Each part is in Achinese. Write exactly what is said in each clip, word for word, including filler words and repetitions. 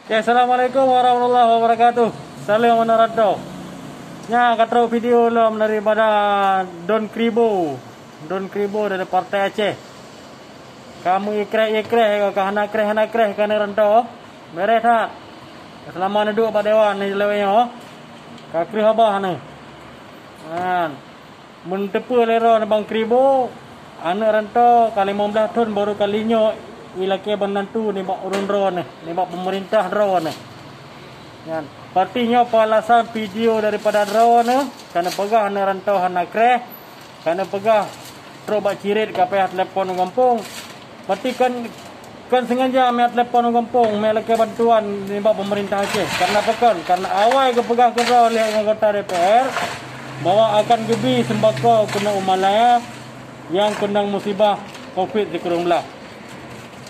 Oke, assalamualaikum warahmatullahi wabarakatuh. Salam aneuk rantau. Nyan ka trok video lom daripada Don Kribo. Don Kribo dari Partai Aceh. Ka meuikreh-ikreh, ka hana kreh, hana kreh ka aneuk rantau. Beres that. Selama neuduek bak dewan ni lewat nyoe. Ka kreuh abah ni. Kan. Meunteupeu lé droeneuh Bang Kribo, aneuk rantau ka limong blaih thon baru kali nyoe ilakée bantu nibak ureuëng droeneuh, nibak peumeurintah droeneuh. Nyan, pati nyoe peulasan video daripada droeneuh, ka neupeugah aneuk rantau hana kreh, ka neupeugah trok bak cirit ka payah telepon u gampông. Berarti kan, kan sengaja meutelepon u gampông, meulakée bantuan nibak peumeurintah Aceh. Karena pakon? Karena awai geupeugah keudroe lé anggota D P R bahwa akan geubi sembako keunoe u Malaya nyang keunong musibah covid sikureueng blaih.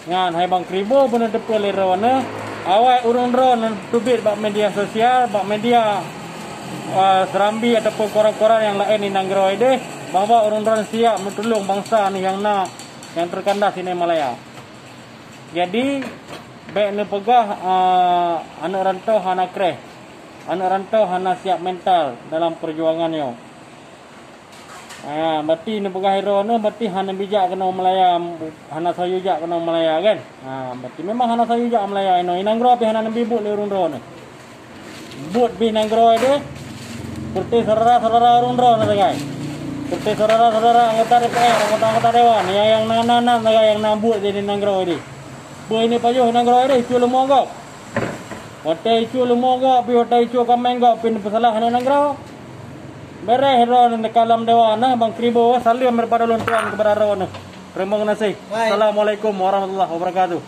Nyan hai Bang Kribo beuneuteupeu lé droeneuh, awai ureuëng droeneuh teubiet bak media sosial, bak media, uh, serambi ataupun koran-koran nyang laén di nanggroe deh, bahwa ureuëng droeneuh siap meutulông bansa nyang na nyang teukandas di Malaya. Jadi, bék neupeugah, a, aneuk rantau hana kreh, aneuk rantau hana siap mental dalam peujuangan nyoe. Ha, berarti neupeugah droeneuh berarti hana bijak keunoe Malaya, hana sayu jak keunoe Malaya kan? Ha, berarti memang hana sayu jak Malaya inoe. Inong droe pih hana neubi buet lé ureuëng droeneuh. Buet bih nanggroe deh. Seperti saudara-saudara ureuëng droeneuh sagai. Seperti saudara-saudara anggota D P R, anggota-anggota dewan nyang, nyang na, na, na sagai nyang na buet di nanggroe deh. Beuh ini pajoh nanggroe deh, icu leumo gob. Watée icu leumo gob, pi watée icu kaméng gob, pih peusalah aneuk nanggroe. Beres droeneuh kalam dewan nah, Bang Kribo, salam daripada lôn tuan kepada droeneuh. Terima kasih. Assalamualaikum warahmatullahi wabarakatuh.